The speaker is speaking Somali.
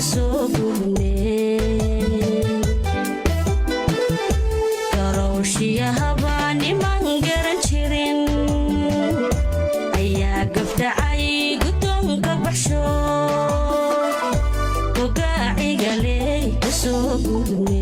Kasoo gudne garowshiyahabaa niman garan jirin ayaa gabdhacay guddoonka baxsho gogaaciga leh. Kasoo gudne.